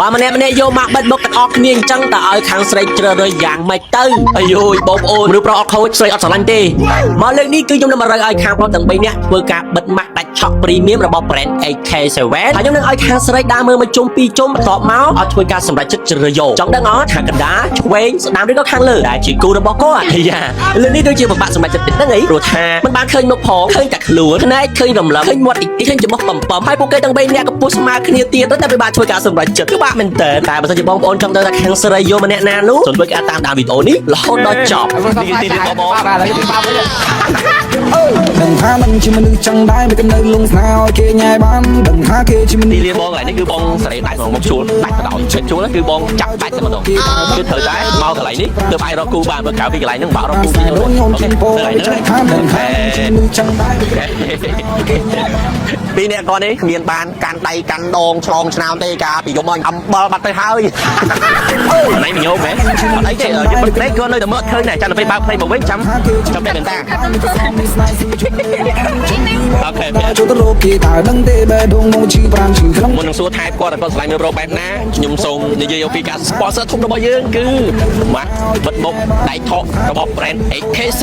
បើម្នាក់ម្នាក់យកមកបិទមុខទាំងអស់គ្នាអញ្ចឹងតើឲ្យខាងស្រីជ្រើសរើសយ៉ាងម៉េចទៅអាយយបងប្អូនមនុស្សប្រុសអត់ខូចស្រីអត់ស្រឡាញ់ទេមកលើកនេះគឺខ្ញុំនឹងមករើឲ្យខាងប្រុសទាំង3នាក់ធ្វើការបិទម៉ាស់ដាច់ឆក់ premium របស់ brand AK7 ហើយខ្ញុំនឹងឲ្យខាងស្រីដើរមើលមួយជុំពីរជុំបន្ទាប់មកឲ្យធ្វើការសម្រេចចិត្តជ្រើសរើសយកចង់ដឹងអត់ថាកណ្ដាលឆ្វេងស្ដាំឬក៏ខាងលើដែលជាគូរបស់គាត់អាយ៉ាលើកនេះដូចជាពិបាកសម្រេចចិត្តតិចហ្នឹងអីព្រោះថាមិនបានឃើញមុខផងឃើញតែខ្លួនភ្នែកឃើញរំលឹមឃើញមាត់តិចតិចឃើញច្រមុះបំពំហើយពួកគេទាំង3នាក់កំពុះស្មើគ្នាទៀតតែពិបាកធ្វើការសម្រេចចិត្តគឺបាក់មែនតើតែបើសិនជាបងប្អូនចង់ដឹងថាខាងស្រីយកម្នាក់ណានោះសូមធ្វើការតាមដានវីដេអូនេះរហូតដល់ចប់ នេះទីនេះបងបង បាទឥឡូវគេបាបវិញ ដឹងថាមិនជាមនុស្សចឹងដែរមិនក៏នៅលងស្នេហ៍ឲ្យគេញ៉ែបានដឹងថាគេជាមនុ ទី ស្ស លាបងកន្លែងនេះគឺបងសេរីដាច់ហ្មងមកជួលដាច់បដ ாய் ជិតជួលគឺបងចាប់ដាច់តែម្ដងគឺត្រូវតែមកកន្លែងនេះទើបអាចរកគូបានបើក្រៅពីកន្លែងហ្នឹងបាក់រកគូទី ដូនញោមជិនពោ កន្លែង ច ហ្នឹង ង់ថាដឹងថាមិនជាមនុស្សចឹងដែរមិនក៏នៅលងស្នេហ៍ឲ្យគេញ៉ែបាន ពីរអ្នកគាត់នេះគ្មានបានកាន់ដៃកាន់ដងឆ្លងឆ្នោតទេកាពីយប់មកអំបិលបាត់ទៅហើយណៃមញោមហ៎អត់អីទេយើងបិទភ្នែកក៏នៅតែមើលឃើញដែរចាំទៅពេលបើកភ្នែកមកវិញចាំចាំតែតា OK ចូលទៅរកគេតើដឹងទេបេះដូងមកឈឺប្រាំឈឺក្នុង មុននឹងសួរថែគាត់គាត់ឆ្លាញ់មើលប្រូបែបណាខ្ញុំសូមនិយាយអំពីការ sponsor ធំរបស់យើងគឺម៉ាស់បិទមុខដៃថករបស់ brand AK7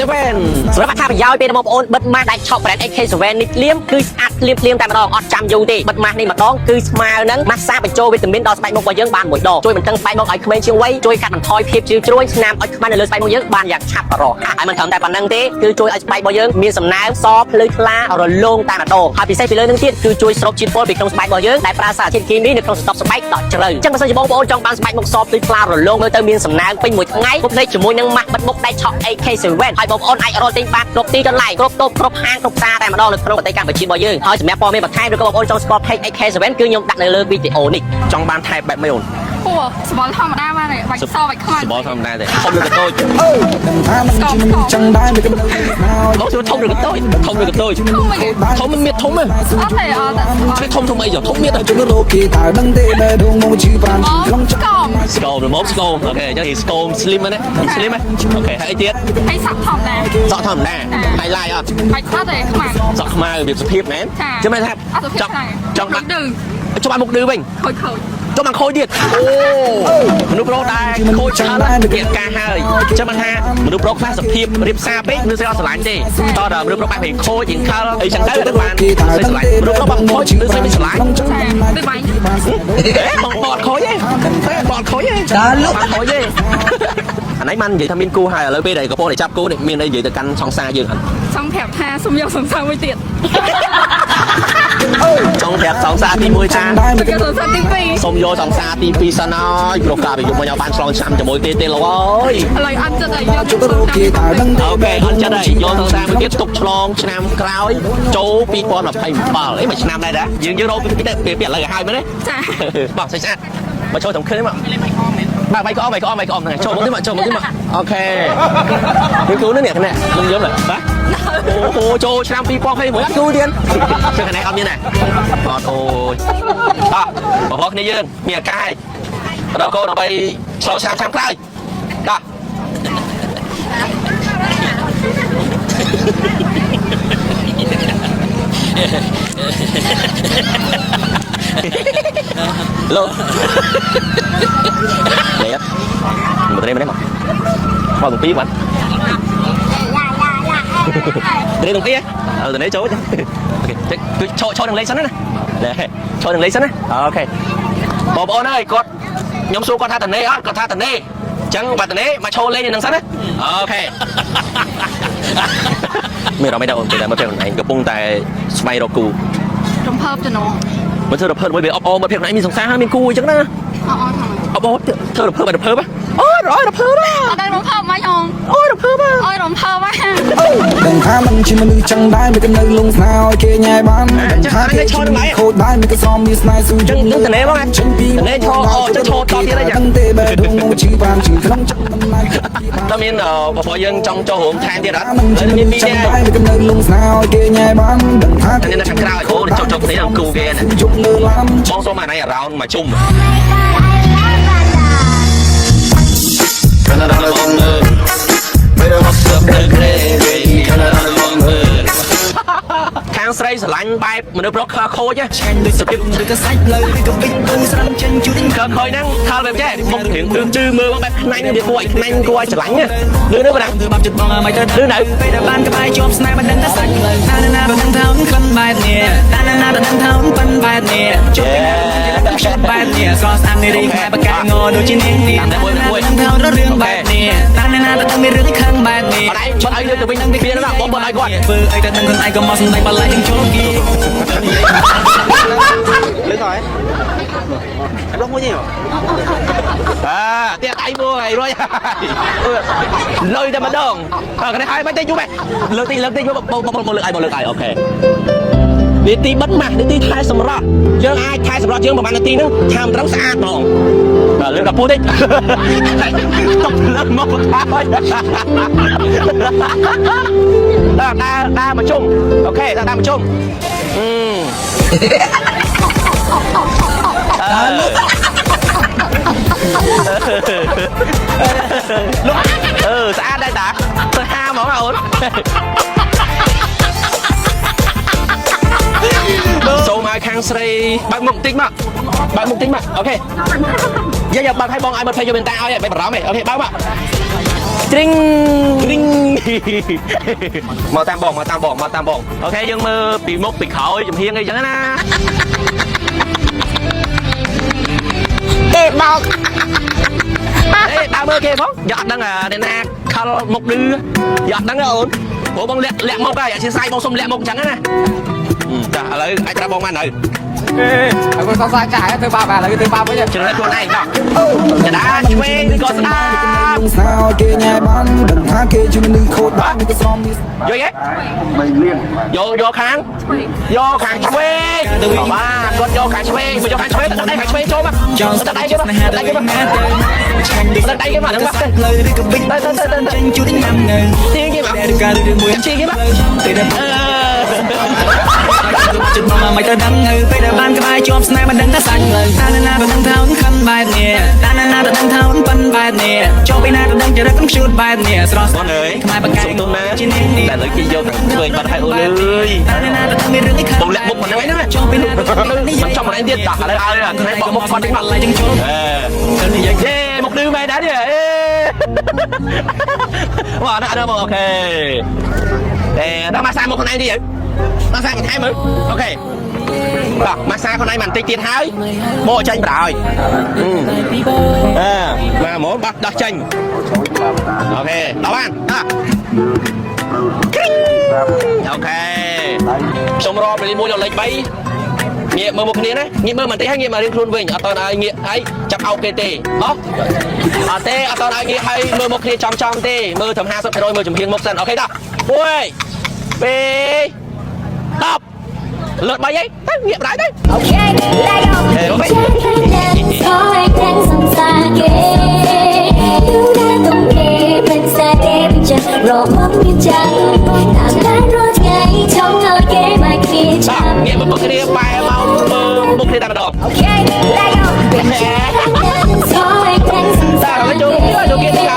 សម្រាប់អត្ថប្រយោជន៍ពេលបងប្អូនបិទម៉ាស់ដាច់ឆក់ brand AK7 នេះភ្លាមគឺស្អាតភ្លាមភ្លាមតែម្ដងអត់ចាំយូរទេបិទម៉ាស់នេះម្ដងគឺស្មើនឹងម៉ាស្សាបញ្ចូលវីតាមីនដល់ស្បែកមុខរបស់យើងបានមួយដងជួយបន្ថឹងស្បែកមុខឲ្យក្មេងជាងវ័យជួយកាត់បន្ថយភាពជ្រីវជ្រួញស្នាមឲ្យខ្មាស់នៅលើស្បែកមុខយើងបានយ៉ាងឆាប់រហ័សហើយមិនត្រឹមតែប៉ុណ្្នឹងទេគឺជួយឲ្យស្បែករបស់យើងមានសំណើមសភ្លឺថ្លារលោងតែម្ដងហើយពិសេសពីលើនឹងទៀតគឺជួយស្រូបជាតិពុលពីក្នុងស្បែករបស់យើងដែលប្រើសារធាតុគីមីនៅក្នុងស្រទាប់ស្បែកដ៏ជ្រៅអញ្ចឹងបើសិនជាបងប្អូនចង់បានស្បែកមុខសភ្លឺថ្លារលោងមើលទៅមានសំណើមពេញមួយថ្ងៃកុំភ្លេចជាមួយនឹងម៉ាស់បិទមុខដៃឆក់ AK7 ហើយបងប្អូនអាចរកទិញបានគ្រប់ទីកន្លែងគ្រប់តូបគ្រប់ហាងគ្រប់ផ្សារតែម្ដងនៅក្នុងប្រទេសកម្ពុជារបស់យើងហើយសម្រាប់ព័ត៌មានបន្ថែមឬក៏បងប្អូនចង់ស្គាល់ page AK7 គឺខ្ញុំដាក់នៅលើវីដេអូនេះ ចង់បានថែបបែបម៉េចអូន ពណ៌សម្បល់ធម្មតាបានទេបាច់សបាច់ខ្មៅ សបល់ធម្មតាទេធំឬក៏តូច ដឹងថាមិនជាមនុស្សចឹងដែរមិនក៏នៅលងស្នេហ៍ឲ្យ បងសួរធំឬក៏តូចធំឬក៏តូច ធំមិន ធំមិនមានធំទេ អត់ទេអត់ទេ ឆ្វេធំធំអីចុះធំមាន ចូលទៅរកគេតើដឹងទេបេះដូងមកឈឺប្រាំឈឺក្នុង ស្គម ស្គមល្មមស្គម OK អញ្ចឹងគេស្គម slim ណា slim ណា OK ហើយអីទៀត ហើយសក់ធម្មតា សក់ធម្មតា highlight អត់ បាច់អត់ទេខ្មៅ សក់ខ្មៅរបៀបសុភាពមែនចាំថា អត់សុភាព ចង់ ខ្លាំង ចង់បាក់ ឌឺ ចង់បានមុខឌឺវិញ ខូចខូច ចុះបានខូចទៀតអូមនុស្សប្រុសដែរខូចច្រើនមានការហើយចាំមិនថាមនុស្សប្រុសខ្លះសភាពរៀបសារពេកមនុស្សស្រីអត់ស្រឡាញ់ទេតោះដល់មនុស្សប្រុសបែបខូចជាងខលអីចឹងទៅដល់បាន គេតើ ស្រីស្រឡាញ់ ដឹងទេ មនុស្សប្រុសបងខូចមនុស្សស្រីមិនស្រឡាញ់ ចាដូចបាញ់ អេបងបត់ខូចទេបត់ខូចទេដល់លោកខូចទេអានេះបាននិយាយថាមានគូហើយឥឡូវពេលដែលកំពុងតែចាប់គូនេះមានអីនិយាយទៅកាន់សង្សារយើងអត់ ចង់ប្រាប់ថាសុំយកសង្សារមួយទៀត ចង់ប្រាប់សង្សារទី1ថា ដែរមិន សុំយកសង្សារទី2 សុំយកសង្សារទី2សិនហើយព្រោះកាលពីយប់មកញ៉ាំបានឆ្លងឆ្នាំជាមួយទេទេលោកអើយ ឥឡូវអត់ចិត្តហើយយក ចូលទៅរកគេតើដឹងទេ អូខេអត់ចិត្តហើយយកសង្សារមួយទៀតទុកឆ្លងឆ្នាំក្រោយចូល2027អីមួយឆ្នាំដែរតាយើងយើងរកពីទៅពេលឥឡូវឲ្យហើយមែនទេ ចា បងស្អាតស្អាតមកចូលត្រឹមឃើញមកបាទបាយក្អមបាយក្អមបាយក្អមហ្នឹងចូលមកទីមកចូលមកទីមកអូខេមានគូនេះនេះនេះខ្ញុំយល់បាទអូហូចូលឆ្នាំ2021អត់គូទៀតជិះកណែអត់មានដែរអត់អូយអោះបងប្អូនគ្នាយើងមានឱកាសហើយរកកូនដើម្បីឆ្លងឆ្នាំឆ្នាំក្រោយបាទ លោកនេះមកត្រេមនេះមកមកទាំងពីរបាទត្រេទាំងពីរអឺត្រេចូល OK គឺឈរឈរនឹងលេខសិនណាណែឈរនឹងលេខសិនណា OK បងប្អូនអើយគាត់ខ្ញុំសួរគាត់ថាតនេអត់គាត់ថាតនេអញ្ចឹងបើតនេមកឈរលេងនឹងសិនណា OK មានអារម្មណ៍ដែរអូនពេលដែលមកពេលខ្លួនឯងកំពុងតែស្វែងរកគូ រំភើបចំណង មិនធ្វើរភើបមួយវាអបអរមកភាពខ្លួនឯងមានសង្សារហើយមានគូអញ្ចឹងណា អត់អត់ហ្នឹង អបអរធ្វើរភើបឲ្យរភើបអូយរភើបណា អត់ដឹងរំភើបមិនអូន អូយរភើប អូយរំភើបហ่า ដឹងថាមិនជាមនុស្សចឹងដែរមិនក៏នៅលងស្នេហ៍ឲ្យគេញ៉ែបានដឹងថាគេជាមនុស្សខូចដែរមិនក៏សមមានស្នេហ៍ស៊ូ ចឹងនឹងតនេបង ចេញពី តនេឈរអូចឹងឈរតទៀតហើយចឹង ដឹងទេបេះដូងមកឈឺប្រាំឈឺក្នុងចិត្តមិនអាច តើមានបងប្អូនយើងចង់ចូលរួមថែមទៀតអត់ មិនជា មាន មនុស្សចឹង ពីរដែរ ដែរមិនក៏នៅលងស្នេហ៍ឲ្យគេញ៉ែបានដឹងថា តែនៅខាងក្រោយអូចូលចូលគ្នានឹងគូគេណា ជប់លើឡាន បងសូមអាណៃអារ៉ោនមកជុំ ខាង ខាងស្រីស្រឡាញ់បែបមនុស្សប្រុសខើខូចណា ឆ្ងាញ់ដូច សុភាព ឬក៏សាច់ផ្លូវឬក៏បិចទូស្រាំចេញជូរ ខើខូចហ្នឹងខលបែបចេះមុខរៀងទឺទឺមើលមកបែបខ្នាញ់វាគួរឲ្យខ្នាញ់គួរឲ្យស្រឡាញ់ណាលឺនៅប៉ុណ្ណា ធ្វើបាបចិត្តបងឲ្យទៅ លឺនៅ ពេលដែលបានក្បែរជាប់ស្នេហ៍មិនដឹងថាសាច់ផ្លូវតាណាណាដឹងថាអូនខឹងបែបនេះតាណាណាដឹងថាអូនប៉ិនបែបនេះជុំពីណាដឹងខ្ជិលបែបនេះស្រស់ស្អាតនេះរីផ្លែបកាងដូចជានាងនេះ តាមតែមួយមួយ ដឹងថាអូនរករឿងបែបនេះតាណាណាដឹងមានរឿងខឹងបែបនេះ អត់ឯងឈប់ឲ្យយើងទៅវិញពីហ្នឹងបងបងឲ្យគាត់ ធ្វើអីតែដឹងខ្លួនឯងក៏មកសំដែងបលាយយើងចូលគី អាផ្ទះដៃមួយរួចលុយតែម្ដងអើកនេះហើយមិនទេយូរបែលើកតិចលើកតិចបងបងលើកឲ្យបងលើកឲ្យ OK នាទីបិទម៉ាស់នាទីថែសម្រស់យើងអាចថែសម្រស់យើងប្រហែលនាទីហ្នឹងថាមិនត្រឹមស្អាតហ្មងបាទលើកដល់ពូតិចតុកលើកមកហើយដើរដើរដើរមកជុំ OK ដើរដើរមកជុំអឺ លុកអឺស្អាតដែរតាទៅហាហ្មងអូនសូមឲ្យខាងស្រីបើកមុខបន្តិចមកបើកមុខបន្តិចមក OK យាយបើកឲ្យបងឲ្យមកភ័យយកមេតាឲ្យបែបបារម្ភឯង OK បើកមកទ្រីងទ្រីងមកតាមបងមកតាមបងមកតាមបង OK យើងមើលពីមុខពីក្រោយចំហៀងអីចឹងណា គេបោក អេដើរមើលគេផងយកអត់ដឹងអាអ្នកណាខលមុខឌឺយកអត់ដឹងទេអូនព្រោះបងលាក់លាក់មុខហើយអធិស្ឋានបងសុំលាក់មុខអញ្ចឹងណាចាឥឡូវអាចប្រាប់បងបាននៅ អេហើយគាត់សង្សារចាស់ហើយធ្វើបាបឥឡូវធ្វើបាបវិញ ជ្រើសរើសខ្លួនឯងតោះកដាឆ្វេងឬក៏ស្ដាំ ស្នេហ៍គេញ៉ែបានដឹងថាគេជាមនុស្សខូចបានក៏ស្រមនេះ យកទេយកយកខាងយកខាងឆ្វេងបាទគាត់យកខាងឆ្វេងមកយកខាងឆ្វេងទឹកដៃខាងឆ្វេងចូលមក ចង់ ទឹកដៃចូលមក ស្នេហា ទឹកដៃចូលមក ណាទៅឆ្ងាញ់ដូច ទឹកដៃគេមកហ្នឹងមក សាច់ផ្លូវឬក៏បិច ទៅទៅទៅទៅ ចេញជូរញ៉ាំនៅ ទាញគេមក តែការរឿងមួយ ជីគេមក ពេលដែល អឺ ចិត្តមកមិនទៅដឹងនៅពេលដែលបានក្បែរជាប់ស្នេហ៍មិនដឹងថាសាច់ផ្លូវតាណាណាមិនដឹងថាអូនខំបែបនេះតាណាណាដឹងថាអូនប៉ិនបែបនេះចូលពីណាទៅដឹងចរិតខ្ញុំខ្ជូតបែបនេះស្រស់ បងអើយ ខ្មែរបកកាយ សុំទោសណា ជានាងនេះ តែឥឡូវគេយកខាងឆ្វេងបាត់ហើយអូនអើយ តាណាណាដឹងមានរឿងអីខំ បងលាក់មុខប៉ុណ្ណឹងឯងណា ចូលពីណាទៅ មិនចង់ម្នាក់ទៀតតោះឥឡូវឲ្យអាថ្ងៃបកមុខគាត់តិចមក ឡៃចឹងចូល អេនិយាយយេមុខឌឺមែនដែរនេះអេបាទណាស់មក OK អេដល់ម៉ាសាមុខខ្លួនឯងទៀតម៉ាសាបន្ថែមមើល OK បាទម៉ាសាខ្លួនឯងបន្តិចទៀតហើយបកចេញប្រហើយអឺមកហ្មងបាក់ដោះចេញ OK ដល់បានតោះ OK ខ្ញុំរាប់ពី1ដល់លេខ3ងាកមើលមុខគ្នាណាងាកមើលបន្តិចហើយងាកមករៀងខ្លួនវិញអត់តឲ្យងាកហើយចាប់អោបគេទេអោះអត់ទេអត់តឲ្យងាកហើយមើលមុខគ្នាចំចំទេមើលត្រឹម50%មើលចំហៀងមុខសិន OK តោះ1 2 10លើក3ហីទៅងាកបណ្ដោយទៅ Okay, let go. ហេអូ ខอยแทงสงสารเกดูแลตรงเกเป็นสายเดบิจะรอมองมีจังตามนั้นรถไงช่องเอาเกมาเคลียร์ តោះងាកមើលមុខគ្នាបែរមកមើលមុខគ្នាតែម្ដង Okay, let go. เป็นแค่ขอให้แทงสงสาร តោះចូលចូលគេ